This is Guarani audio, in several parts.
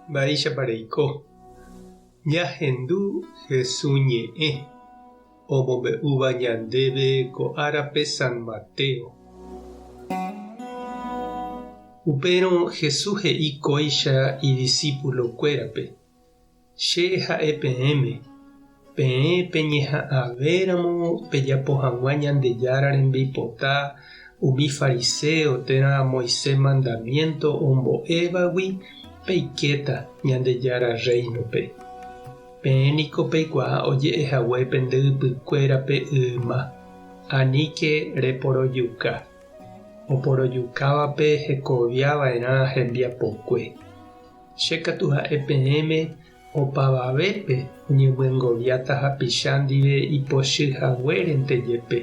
Mba'éichapa reiko? Ñahendu Hesu ñe'ẽ omombe'úva ñandéve ko árape San Mateo. Upérõ Jesús he'i kóicha idisípulokuérape, Che ha'e peẽme, peẽ peñeha'ãvéramo pejapo hag̃ua Ñandejára rembipota umi fariséo térã Moisés mandamiénto ombo'évagui peikéta Ñandejára Rréinope. Peẽ niko peikuaa oje'e hague pende ypykuérape yma, Aníke reporojuka. Oporojukávape hekoviava'erã hembiapokue. Che katu ha'e peẽme opavavépe oñemyengoviáta hapicha ndive ipochy haguérente jepe.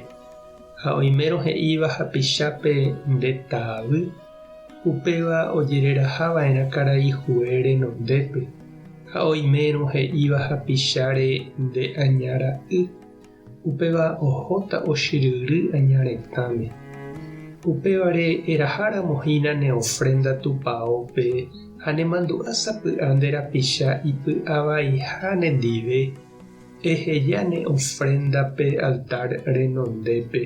Ha oimérõ he'íva hapichápe nde tavy, upéva ojereraha va'erã karai hue renondépe, ha oimérõ he'íva hapicháre nde aña ra'y, Upéva ohóta ochyryry aña retãme. Upévare eraháramo hína ne ofrénda tupaópe ha nemandu'a sapy'a nde rapicha ipy'avaiha nendive, eheja ne ofrénda pe altár renondépe,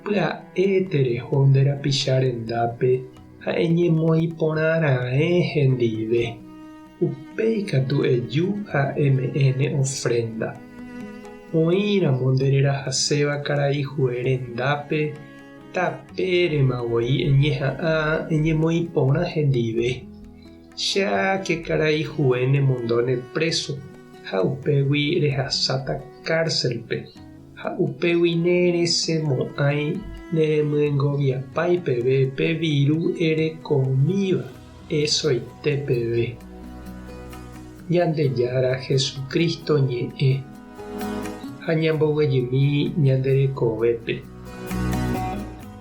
pya'e tereho nde rapicha rendápe ha eñemoĩ porã raẽ hendive. Upéi katu eju ha eme'ẽ ne ofrénda. Oĩramo nde rerahaséva karai hue rendápe, tapérema voi eñeha'ã eñemoĩ porã hendive. Cháke karai hue nemondóne préso ha upégui rehasáta kárselpe, ha upégui neresẽmo'ãi neremyengoviapái peve pe viru erekomíva. Esoite peve. Ñandejára Jesucristo ñe'ẽ ha ñamboguejymi ñande rekovépe.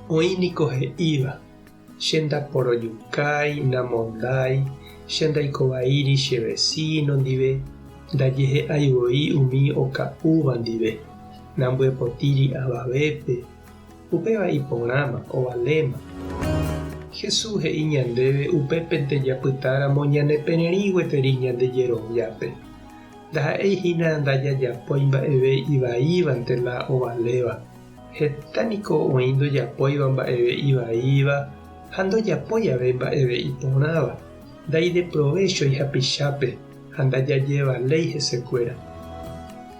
Oĩ niko he'íva, Che ndaporojukái, namondái, che ndaikovaíri che vecino ndive, ndajehe'ái voi umi oka'úva ndive, nambyepotĩri avavépe, Upéva iporãma, ovaléma. Jesús he'i ñandéve upépente japytáramo ñanepererĩ gueteri ñande jeroviápe. Ndaha'éi hína ndajajapói mba'eve ivaívante la ovaléva. Heta niko oĩ ndojapóiva mba'eve ivaíva ha ndojapói ave mba'eve iporãva, ndaideprovéchoi hapichápe ha ndajajevaléi hesekuéra.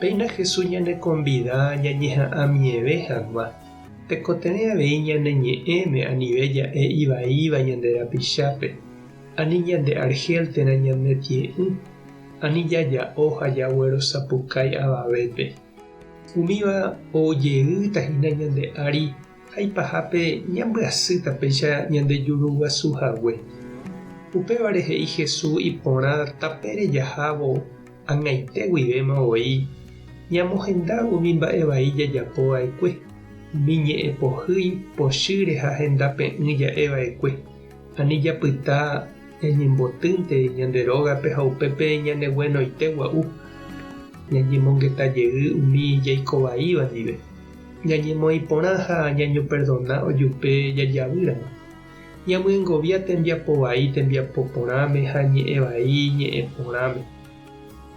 Péina Jesús ñanekombida ñañeha'ãmieve hag̃ua. Tekotevẽ avei ñane ñe'ẽme anive ja'e ivaíva ñande rapichápe, ani ñande arhél térã ñane tie'ỹ, ani jaja'o ha jaguerosapukái avavépe. Umíva oujeýta hína ñande ári ha ipahápe ñambyasýta péicha ñande juru guasu hague. Upévare he'i Jesús iporã tapére jahávo ag̃aite guivéma voi ñamohenda umi mba'e vai jajapo va'ekue, umi ñe'ẽ pohýi pochýre ha hendape'ỹ ja'e va'ekue, ani japyta ñañembotýnte ñande rógape ha upépe ñaneguenoite gua'u, ñañemongeta jey umi jaikovaíva ndive. Ñañemoĩ porã ha ñañoperdona ojupe jajavýramo. Ñamyengovia tembiapo vai tembiapo porãme ha ñe'ẽ vai ñe'ẽ porãme.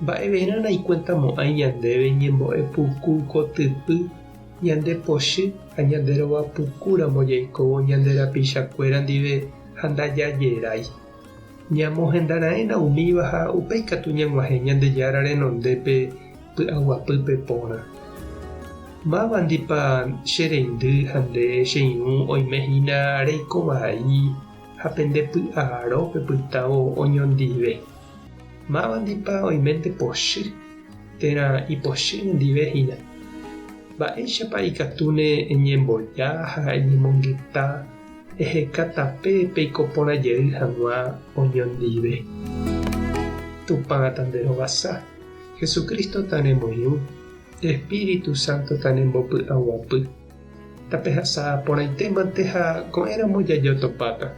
Mba'everã naikuentamo'ãi ñandéve ñembo'e puku kotypy ñande pochy ha ñande rova pukúramo jaikóvo ñande rapichakuéra ndive ha ndajajerái. Ñamohendaraẽna umíva ha upéi katu ñag̃uahẽ Ñandejára renondépe py'aguapýpe porã. Mávandipa che reindy ha nde che irũ oime hína reiko vai ha pende py'aro pepytávo oñondive? Mávandipa oime nde pochy térã ipochy nendive hína? Mba'éichapa ikatúne eñemboja ha eñemongeta Eheka tape peiko porã jey hag̃ua oñondive. Tupã tanderovasa, Jesucristo tanemoirũ, Espíritu Santo tanembopy'aguapy. Tapehasa porãitémante ha ko'ẽramo jajotopáta.